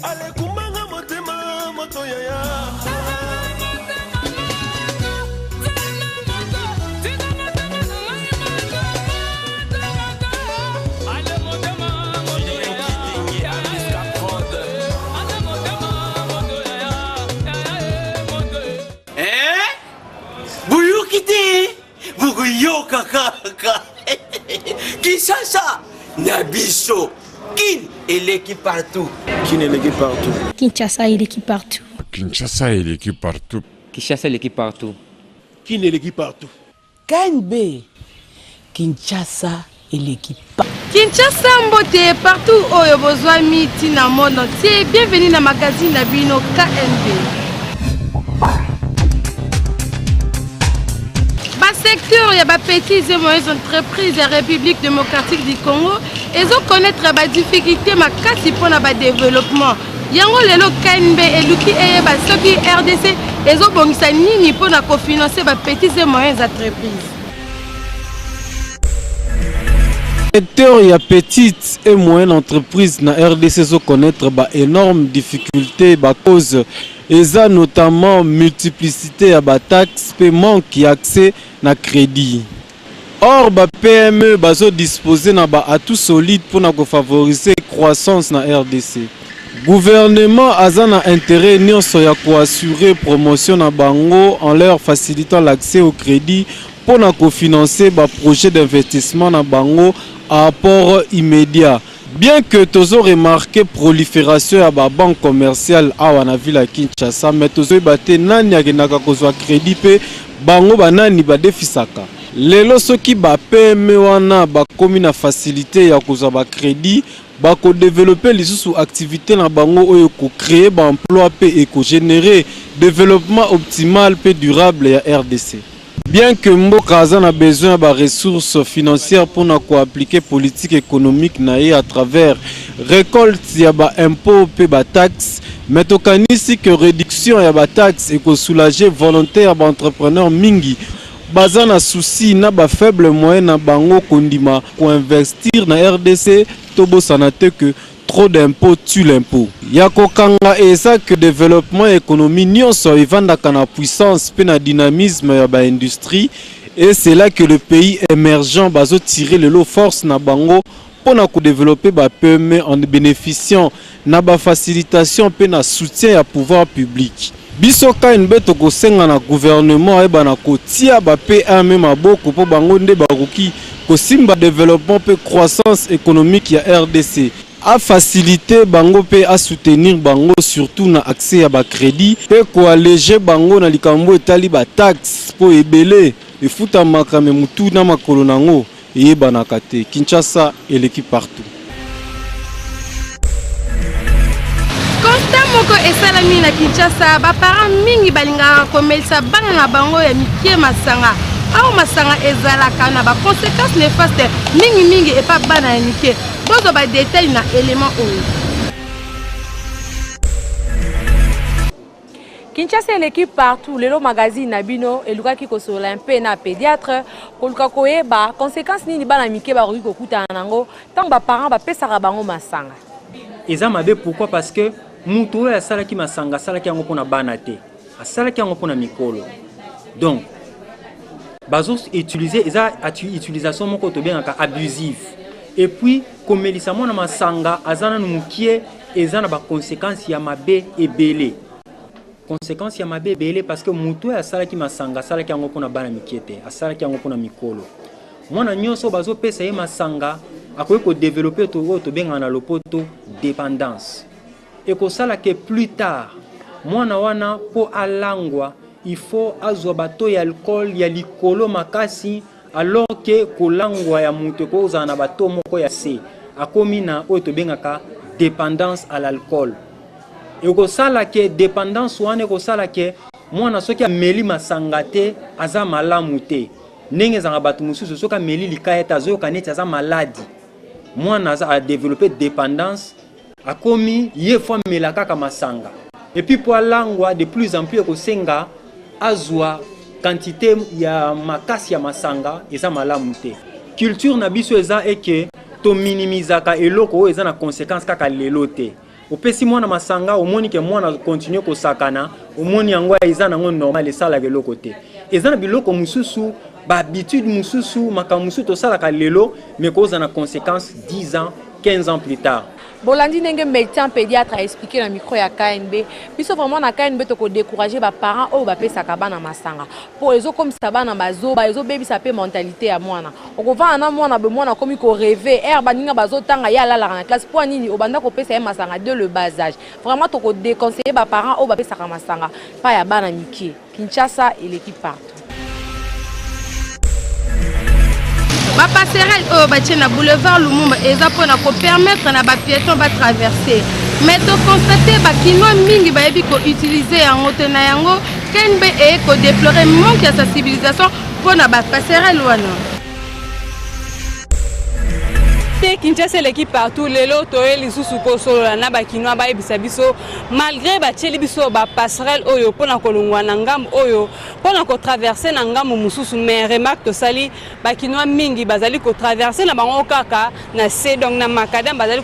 Alekumbanga motema moto yaya. Eh? Boyoki te bokoyoka kaka Kinshasa na biso Kin eleki partout. Kin eleki partout. Kinshasa eleki partout. Kinshasa eleki partout. Kinshasa eleki partout. Kin eleki partout. KNB Kinshasa eleki pa. Kinshasa mbote partout oyo bozwami ntina monde entier bienvenue na magazine na bino KNB. Basecteur ya ba petites et moyennes entreprises ya République démocratique du Congo ezo connaître ba difficultés makasi mpona ba développement. Yango lelo KNB eluki eyeba soki RDC ezobongisa nini mpona kofinancer ba petites et moyennes entreprises. Secteur ya petite et moyenne entreprise na RDC ezo connaître ba énormes difficultés ba causes eza notamment multiplicité ya ba taxes pe manque ya accès na crédit. Or ba PME bazo disposer na ba atouts solides pona ko favoriser croissance na RDC. Gouvernement aza na interet nionso ya ko assurer promotion na bango en leur facilitant l'accès au crédit pona ko financer ba projets d'investissement na bango à apport immediat. Bien que tozo remarquer proliferation ya ba banques commerciales awa na ville ya Kinshasa, mais tozoyeba te nani akendaka kozwa credit pe bango ba nani badefisaka. Lelo soki ba PME wana bakomi na facilite ya kozwa ba credit, bako developper lisusu activite na bango oyo eko creer ba emplois pe eko generer developpement optimal pe durable ya rdc. Bien que mboka aza na besoin ya ba ressources financières pona ko appliquer politique economique na ye à travers recolte ya ba impots pe ba taxes, mais tokanisi que reduction ya ba taxes eko soulager volonte ya ba entrepreneurs mingi baza na souci na ba faibles moyens na bango kondima ko investir na rdc. Tobosana te que Trop d'impot tue l'impot. Ya kokanga eza que developpement ya economie nionso evandaka na puissance pe na dynamisme ya ba industries et c'est là que les pays emergents bazo tirer lelo force na bango pona ko developper ba PME en beneficiant na ba facilitations pe na soutien ya pouvoir public. Biso KNB tokosenga na gouvernement ayeba na kotia ba PME maboko po bango nde bakoki kosimba developpement pe croissance economique ya rdc. A faciliter bango pe a soutenir bango surtout na accès ya ba credits pe ko alleger bango na likambo etali ba taxes po ebele efutamaka mais mutu na makolo nango eyebanaka te. Kinshasa eleki partout. Constat moko esalami na Kinshasa, ba parents mingi balingaka komelisa bana na bango ya mikie masanga. Awa masanga ezalaka na ba conséquences néfastes mingi mingi epa bana ya mike. Bozwa ba détails na élément oyo. Kinshasa eleki partout lelo magazine na bino elukaki kosolola mpe na pédiatre koluka koyeba conséquence nini bana mike bakoki kokutana nango ntango baparent bapesaka bango masanga. Eza mabe pourquoi? Parce que mutu oyo asalaki masanga asalaki yango mpona bana te, asalaki yango mpona mikolo. Donc bazo utiliser, eza utilisation moko tobengaka abusive. Et puis komelisa mwana masanga aza nanu mukie eza na ba conséquences ya mabe ebele. Conséquences ya mabe ebele parce que mutu oyo asalaki masanga asalaki yango mpona bana mikie te, asalaki yango mpona mikolo. Mwana nyonso bazopesa ye masanga akoki kodevelope oyo tobengaka na lopoto dépendance. Ekosala ke plus tard mwana wana mpo alangwa il faut azwa bato ya alcool ya likolo makasi, alors que kolangwa ya moto ekoki kozala na bato moko ya se, akomi na oyo tobengaka dépendance à l'alcool. Ekosala ke dépendance wana ekosala ke mwana soki ameli masanga te aza malamu te, ndenge ezalaka bato mosusu soki ameli likaya te azoyoka neti aza maladi. Mwana aza a développer dépendance, akomi ye fo amela kaka masanga. Et puis po alangwa de plus en plus ekosenga azwa quantité ya makasi ya masanga, eza malamu te. Culture na biso eza eke tominimizaka eloko oyo eza na conséquence kaka lelo te. Opesi mwana masanga, omoni ke mwana continue kosakana, omoni yango eza nango normal, esalaka eloko te. Eza na biloko mosusu, bahabitude mosusu, makambo mosusu tosalaka lelo, mais kozala na conséquence 10 ans, 15 ans plus tard. Bolandi ndenge médecin pédiatre a expliqué na micro ya KNB. Biso vraiment na KNB toko décourager ba parents oyo bapesaka bana masanga po ezokomisa bana bazoba, ezobebisa mpe mentalité ya mwana. Okovanda na mwana boye, mwana akomi korêver ere baninga bazotanga, ye alalaka na classe. Mpo nini obanda kopesa ye masanga dès le bas âge? Vraiment toko déconseiller ba parents oyo bapesaka masanga pa ya bana mike. Kinshasa eleki partout. Bapasserelle oyo batie na boulevard Lumumba eza mpona kopermettre na bapiéton batraverse, mais toconstate bakinois mingi bayebi koutiliser yango te. Na yango, KNB eye kodéplorer manque ya sensibilisation mpona bapasserelle wana. Te, Kinshasa eleki partout. Lelo toye lisusu kosolola na bakinois, bayebisa biso, malgré batieli biso bapasserelle oyo mpona kolongwa na ngambo oyo mpona kotraverse na ngambo mosusu, mais remarque tosali, bakinois mingi bazali kotraverse na bango kaka na se, donc na macadam bazali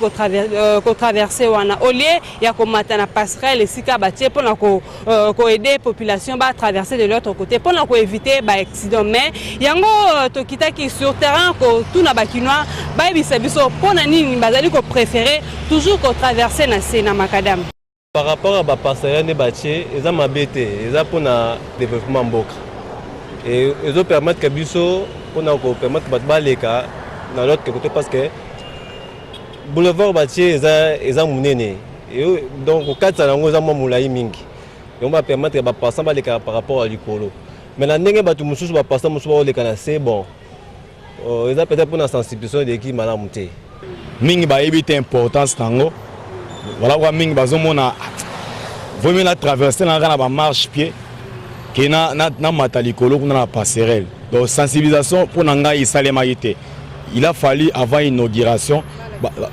kotraverse wana au lieu ya komata na passerelle esika batie mpona koaider population batraverse de l'autre côté mpona koéviter baaccident. Mais yango tokitaki sur terrain kotuna bakinois, bayebisa biso mpona nini bazali kopréférer toujours kotraverse na se, na macadam. Par rapport à bapasserelle nde batie, eza mabe te, eza mpona développement mboka, ezopermettre biso mpona kopermettre bato baleka na l'autre côté, parce que boulevard batie eza monene, donc kokatisa yango eza mwa molai mingi. Yango bapermettre bapassant baleka par rapport à likolo. Mais na ndenge bato mosusu, bapassant mosusu baoleka na se, bon, eza peut-être mpona sensibilisation eleki malamu te. Mingi bayebi te importance nango. Voilà kwa mingi bazomona vaut mieux na traverse na kaka na bamarche-pied ke na mata likolo kuna na passerelle. Donc sensibilisation mpo na ngai esalemaki te. Il a fallu avant inauguration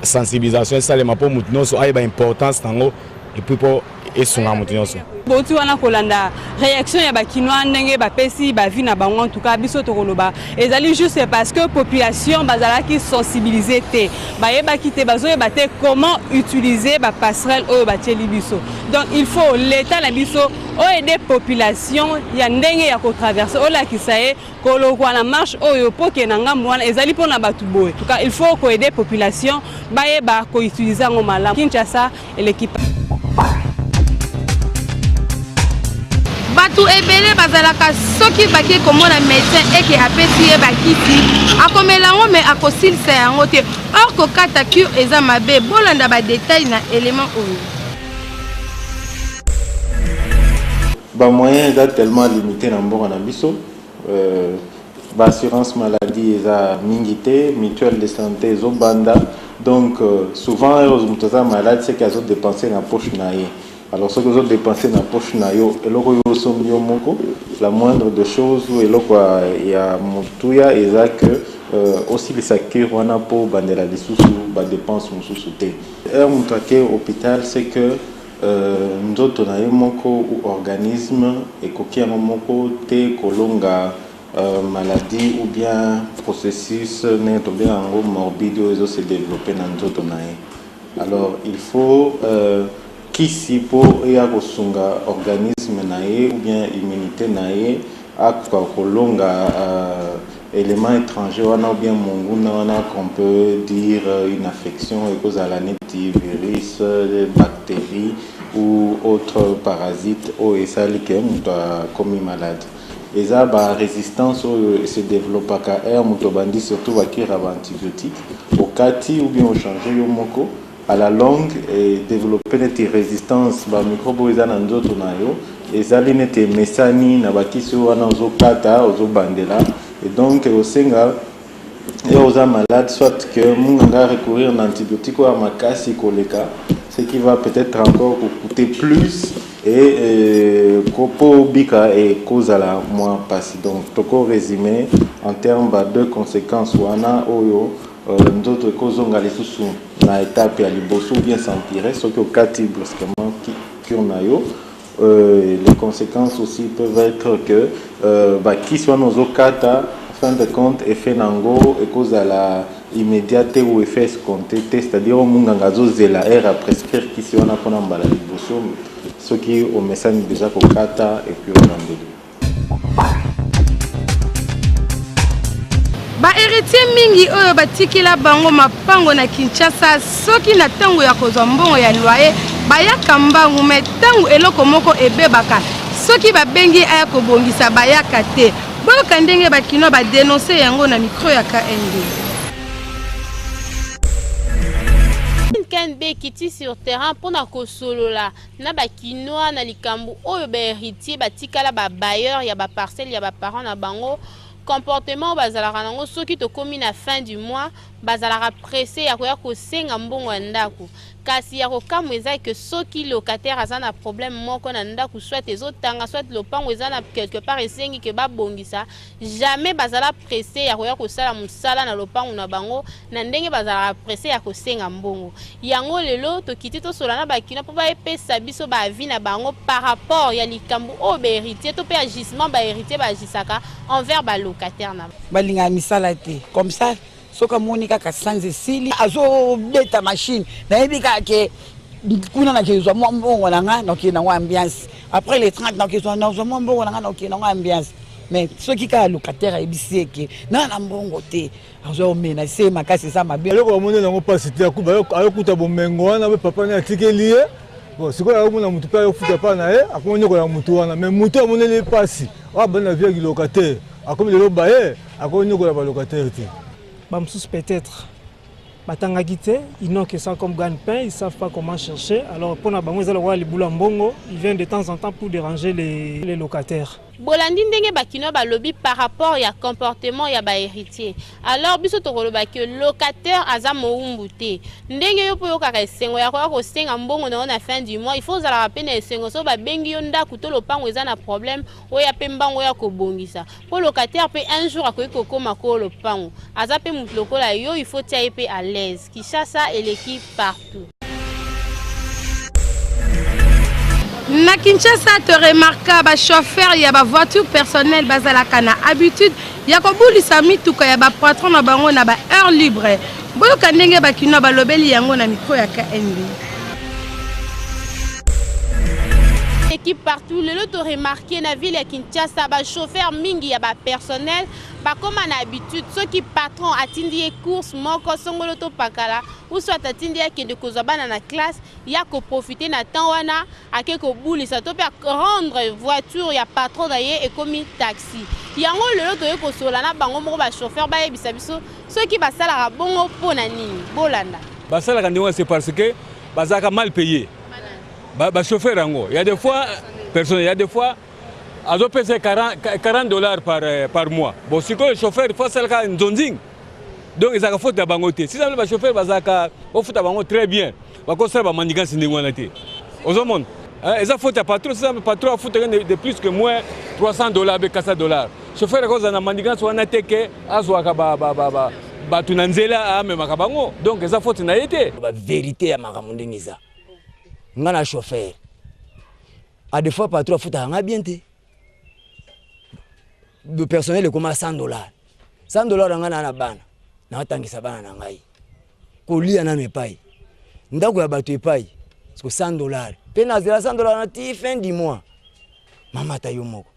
sensibilisation esalema mpo motu nyonso ayeba importance nango et puis mpo esunga motu nyonso. Bouti wana kolanda réaction ya bakinois, ndenge bapesi baavis na bango. En tout cas, biso tokoloba ezali juste parce que population bazalaki sensibilisé te, bayebaki te, bazoyeba te comment utiliser bapasserelle oyo batieli biso. Donc il faut l'état na biso oaider population ya ndenge ya kotraverse, olakisa ye kolokwa na marche oyo mpo ke na ngambo wana ezali mpona bato boye. En tout cas, il faut koaider population bayeba koutiliser yango malamu. Kinshasa eleki. Bato ebele bazalaka, soki bake komona médecin eke apesi ye bakisi, akomela yango me akosilisa yango te. Or kokata cure eza mabe. Bolanda badétail na élément oyo. Bamoyen eza tellement limité na mboka na biso. Baassurance maladie eza mingi te, mutuelle de santé ezobanda. Donc souvent oyo moto aza malade, seke azodépense na poche na ye. Alors soki ozodépense na poche na yo eloko oyo osombi yo moko, la moindre de choses, eloko ya motuya eza que osilisa cure wana mpo obandela lisusu badépense mosusu te. Heure moto ake hôpital, c'est que nzoto na ye moko ou organisme ekoki yango moko te kolonga maladie ou bien processus ndenge tobenga yango morbide oyo ezose développer na nzoto na ye. Alors il faut kisi mpo eya kosunga organisme na ye ou bien immunité na ye akoka kolonga élément étranger wana ou bien monguna wana, qu'on peut dire une infection, ekozala neti virus, bactérie ou autre parasite oyo esali ke moto akomi malade. Eza barésistance oyo ese développaka heure moto obandi surtout bacure ya baantibiotique, okati ou bien ochange yo moko. À la longue edéveloppe neti résistance, bamicrobe oyo eza na nzoto na yo ezali neti emesani na bakisi oyo wana ozokata, ozobandela. Et donc osenga yo oza malade, soit que munganga recourir na antibiotique oyo ya makasi koleka, ce qui va peut-être encore coûter plus et mpo obika ekozala mwa mpasi. Donc toko résumer en terme ba deux conséquences wana oyo nzoto ekozonga lisusu na étape ya liboso ou bien s'empirer soki okati brusquement cure na yo. Les conséquences aussi peuvent être que bakisi wana ozokata, fin de compte effet nango ekozala immédiat te ou effet escompté te, c'est-à-dire oyo munganga azozela heure a prescrire kisi wana mpona mbala liboso, soki omesani deja kokata et puis obandeli. Ba heritier mingi oyo batikela bango mapango na Kinshasa soki na ntango ya kozwa mbongo ya loyer bayaka mbangu me ntango eloko moko ebebaka soki babengi aya kobongisa bayaka te. Boyoka ndenge ba kinois ba denoncer yango na micro ya KNB. KNB ekiti sur terrain mpo na kosolola na ba kinois na likambo oyo ba heritiers batikala ba bailleurs ya ba parcelles ya ba parents na bango. Comportement oyo bazalaka nango soki tokomi na fin du mois, bazalaka presse ya koya kosenga mbongo ya ndako. Kasi ya kokamwa eza que soki locataire aza na problème moko na ndaku soit ezo tanga soit lopango eza na quelque part esengi que ba bongisa, jamais bazala presse ya koya kosala musala na lopango na bango na ndenge bazalaka presse ya kosenga mbongo. Yango lelo tokiti tosolola na ba kinois po ba pesa biso ba avis na bango par rapport ya likambo oyo ba heritiers to pe agissement ba heritiers ba agissaka envers ba locataires na Balingaka misala te comme ça soki amoni kaka sanza esili azobeta machine, nayebi kaka ke kuna nakezwa mwa mbongo na nga, nakokende nango ambiance après le 30, nakezwa nazwa mwa mbongo na nga, nakokende nango ambiance. Mais soki kaka locataire ayebisi ye ke naa na mbongo te, azwa omenase makasi, eza mabe. Eloko bamoni yango mpasi te, ayokuta bomengo wana pe papa naye atikeli ye. Bon, sikoyo ayomona motu mpe ayofuta epai na ye, akomi nyokola motu wana. Mais motu amoneli ye mpasi oyo abandi na vie ya kilocataire, akomi lelo baye akomi nyokola balocataire te. Bamosusu peut-être batangaki te, ils n'ont que ça comme gagne-pain, ils savent pas comment chercher. Alors mpona bango eza lokola libula mbongo, ils viennent de temps en temps pour déranger les locataires. Bolandi ndenge ba kinois balobi par rapport ya comportement ya ba heritiers. Alors biso tokoloba que locataire aza mowumbu te. Ndenge yo pe oyokaka esengo ya koya kosenga mbongo na yo na fin du mois, il faut ozalaka pe na esengo soki babengi yo ndaku to lopango eza na problème, oya pe mbangu oya kobongisa. Po locataire pe un jour akoki kokoma kolo lopango. Aza pe mutu lokola yo, il faut otia ye pe à l'aise. Kinshasa eleki partout. Na Kinshasa, to remarqua ba chauffeurs ya ba voitures personnelles bazalaka na habitude ya kobulisa mituka ya ba patron na bango na ba heures libres. Boyoka ndenge ba kinois balobeli yango na micro ya KNB. Équipe partout, lelo to remarquer na ville ya Kinshasa ba chauffeurs mingi ya ba personnel bakoma na habitude soki patron atindi ye course moko songolo to pakala ou soit atindi ye akende kozwa bana na classe, ya ko profiter na temps wana ake kobulisa to pe rendre voiture ya patron na ye ekomi taxi. Yango lelo toye kosolola na bango moko ba chauffeur bayebisa biso soki basalaka bongo mpo na nini. Bolanda. Basalaka ndenge wana c'est parce que bazalaka mal paye ba chauffeur yango. Il y a des fois personne, il y a des fois azopesa 40 dollars par mois. Bon, sikoyo chauffeur il faut asalaka nzonzing. Donc ezalaka faute na bango te. Si jamais ba chauffeur bazalaka ofuta bango très bien, bakosala ba manigance ndenge wana te. Ozomona? Eza faute ya patron. Si jamais patron afutaka de plus que moins 300 dollars be 400 dollars, chauffeur akozala na manigance wana te ke azwaka bato na nzela amemaka bango. Donc eza faute na ye te. Ba vérité ya makambo ndenge eza. Nga na chauffeur. A des fois patron afutaka nga bien te. Le personnel ekoma 100 dollars. 100 dollars nga na na bana. Natangisa bana na ngai. Kolia nanu epai. Ndako ya bato epai. Parce que 100 dollars. Pe nazela 100 dollars na ti fin du mois. Mama ata yo moko.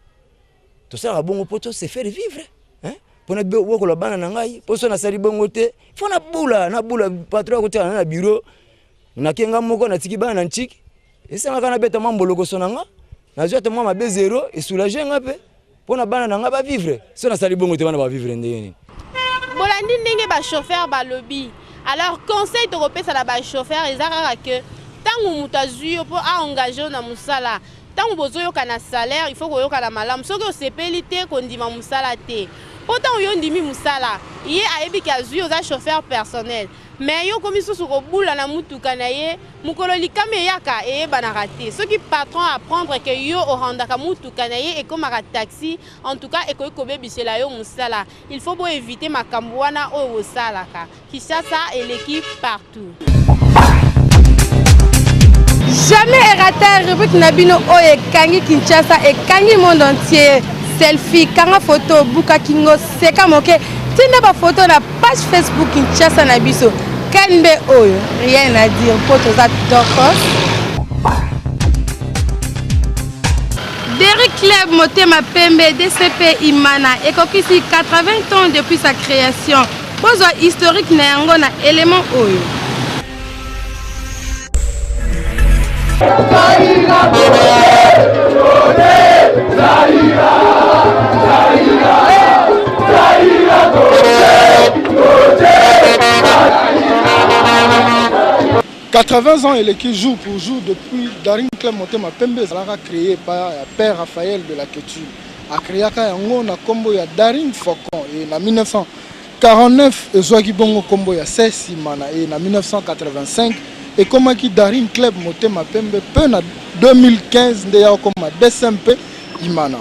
Tosalaka bongo po to se faire vivre. Hein? Pona bokola bana na ngai, po so nasali bongo te. Faut na bula, na bula patron akotikala na bureau. Nake nga moko natiki bana na ntiki. Esengaka nabeta mwa mbolokoso na nga. Nazwi ata mwa mabe zero, esoulage nga pe. Pona bana na nga ba vivre. So nasali bongo te bana ba vivre ndenge nini? Bolandi ndenge ba chauffeur balobi. Alors conseil tokopesa na ba chauffeur eza kaka que tango moto azwi yo po a engage yo na mosala, tango bozoyokana salaire il faut koyokana malamu. Soki osepeli te kondima mosala te. Po tango yo ondimi mosala, ye ayebi ke azwi yo oza chauffeur personnel. Mais yo okomi susu kobula na mutuka na ye, mokolo likama eyaka eyebanaka te. Soki patron a apprendre que yo o rendaka mutuka na ye ekomaka taxi, en tout cas ekoki kobebisela yo musala. Il faut bo eviter makambo wana oyo bosalaka. Kinshasa eleki partout. Jamais erata rubrique na bino oyo ekangi Kinshasa, ekangi monde entier. Selfie, kanga photo, buka kingo, seka moke. Tinda ba photo na page Facebook Kinshasa na biso. KNB oyo, rien à dire po toza tokos. Derrick Club Motema Pembe DCP Imana ekokisi 80 ans depuis sa création. Bozwa historique na yango na élément oyo. 80 ans eleki jour pour jour depuis Daring Club Motema Pembe ezalaka créé par Père Raphaël de la Quetule. Acréaka yango na kombo ya Daring Faucon et na 1949 ezwaki bongo kombo ya Ses Imana et na 1985 ekomaki Daring Club Motema Pembe pe na 2015 nde ya okoma DSMP Imana.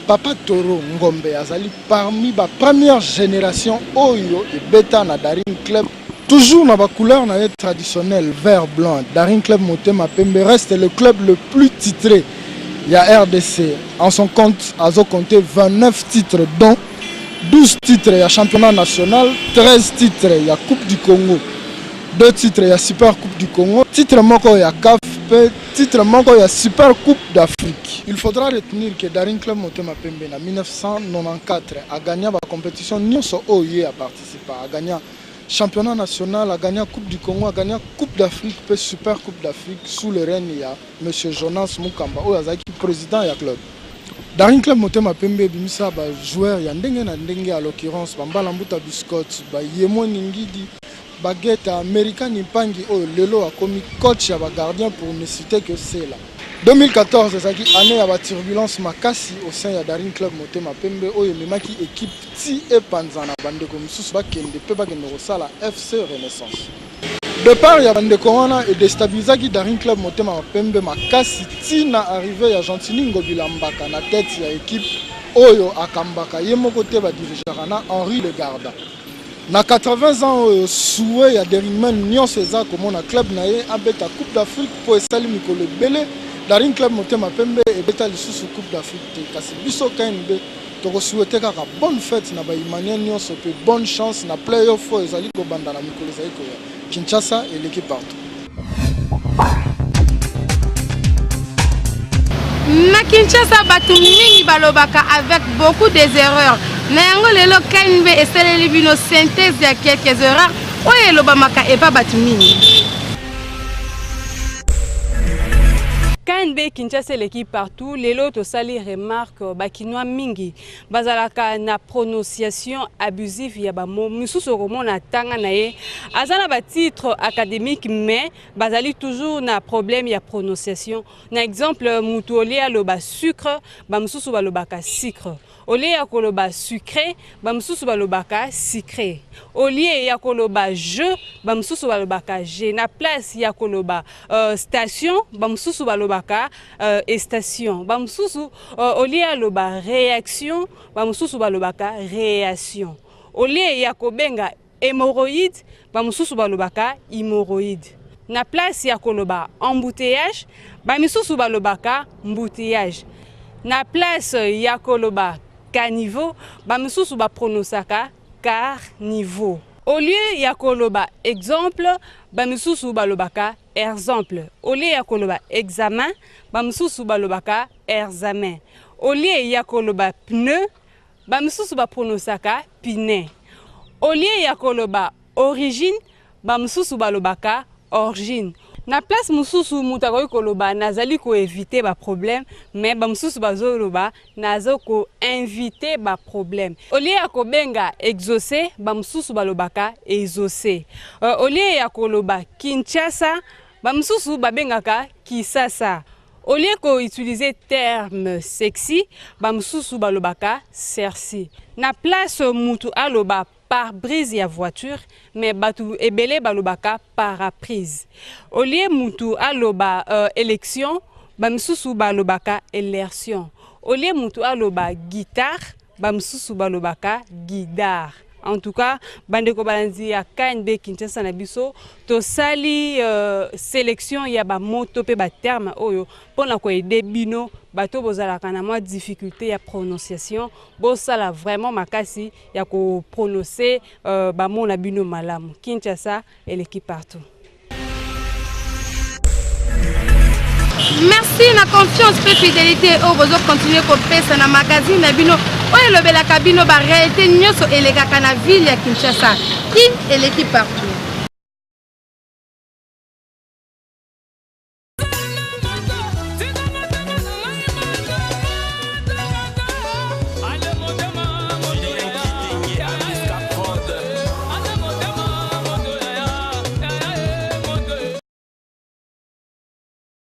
Papa Toro Ngombe azali parmi ba première génération oyo ebeta na Daring Club. Toujours na ba couleur na ye traditionnelle vert blanc, Daring Club Motema Pembe reste le club le plus titré ya RDC. En son compte, azo compter 29 titres dont 12 titres ya championnat national, 13 titres ya Coupe du Congo, 2 titres ya Super Coupe du Congo, titre moko ya CAF pe titre moko ya Super Coupe d'Afrique. Il faudra retenir que Daring Club Motema Pembe na 1994 a gagna ba competitions nionso oyo ye a participa, a gagna championnat national, a gagna Coupe du Congo, a gagna Coupe d'Afrique pe Super Coupe d'Afrique sous le règne ya Monsieur Jonas Mukamba oyo azalaki president ya club. Daring Club Motema Pembe ebimisa ba joueurs ya ndenge na ndenge à l'occurrence ba Mbala Mbuta Biscotte, ba Yemoni Ngidi, Baguette, American Impangi oyo lelo akomi coach ya ba gardiens pour ne citer que cela. 2014 ezalaki annee ya ba turbulences makasi au sein ya Daring Club Motema Pembe oyo ememaki equipe tii epanzana, ba ndeko misusu bakende mpe bakende kosala FC Renaissance. Depart ya ba ndeko wana e destabilisaki Daring Club Motema Pembe makasi tii na arrivee ya Gentiny Ngobila Mbaka na tete ya equipe oyo akambaka ye moko te ba dirigeaka na Henri Legarda. Na 80 ans oyo souhait ya Daringman nionso eza komona club na ye abeta Coupe d'Afrique mpo esali mikolo ebele Daring Club Motema Pembe ebeta lisusu Coupe d'Afrique te kasi biso KNB toko souhaiter kaka bonne fete na ba Imaniens nionso mpe bonne chance na play-off oyo ezali kobanda na mikolo ezali koya. Kinshasa eleki partout. Na Kinshasa bato mingi balobaka avec beaucoup des erreurs. Na yango lelo KNB esaleli bino synthèse ya quelques erreurs oyo elobamaka epa bato mingi. KNB Kinshasa eleki partout lelo tosali remarque ba kinois mingi bazalaka na prononciation abusive ya ba mots misusu okomona atanga na ye aza na ba titre académique mais bazali toujours na problème ya prononciation na exemple mutu olie aloba sucre ba mosusu balobaka sucre olie ya koloba sucré ba mosusu balobaka sucré olie ya koloba je ba mosusu balobaka je na place ya koloba euh, station ba mosusu balobaka euh, estation ba mosusu euh, olie aloba réaction ba mosusu balobaka réaction olie ya kobenga hémorroïde ba mosusu balobaka hémorroïde na place ya koloba embouteillage ba misusu balobaka mbouteillage na place ya koloba caniveau ba misusu bapronosaka carniveau au lieu ya koloba exemple ba misusu balobaka Exemple, au lieu ya koloba examen, ba mosusu balobaka erzamen. Au lieu ya koloba pneu, ba mosusu ba prononcaka pine. Au lieu ya koloba origine, ba mosusu balobaka orgine. Na place mosusu moto akoki koloba nazali ko eviter ba problèmes, mais ba mosusu bazoloba nazo ko inviter ba problèmes. Au lieu ya kobenga exauce, ba mosusu balobaka exauce. Au lieu ya koloba Kinshasa, ba mosusu babengaka Kisasa. Au lieu ko utiliser terme sexy, ba mosusu balobaka serci. Na place mutu aloba pare-brise ya voiture, mais batu ebele balobaka paraprise. Au lieu mutu aloba election, ba misusu balobaka elersion. Au lieu mutu aloba guitare, ba misusu balobaka guidare. En tout cas, bandeko balandi ya KNB Kinshasa na biso, tosali euh, sélection ya ba mots to pe ba termes oyo pona ko aider bino bato bozalaka na mwa difficulté ya prononciation, bosala vraiment makasi ya ko prononcer euh, ba mots na bino malamu. Kinshasa eleki partout. Merci na confiance pe fidelité oyo bozo continuer kopesa na magazine na bino oyo elobelaka bino ba réalité nyonso elekaka na ville ya Kinshasa. Kin eleki partout.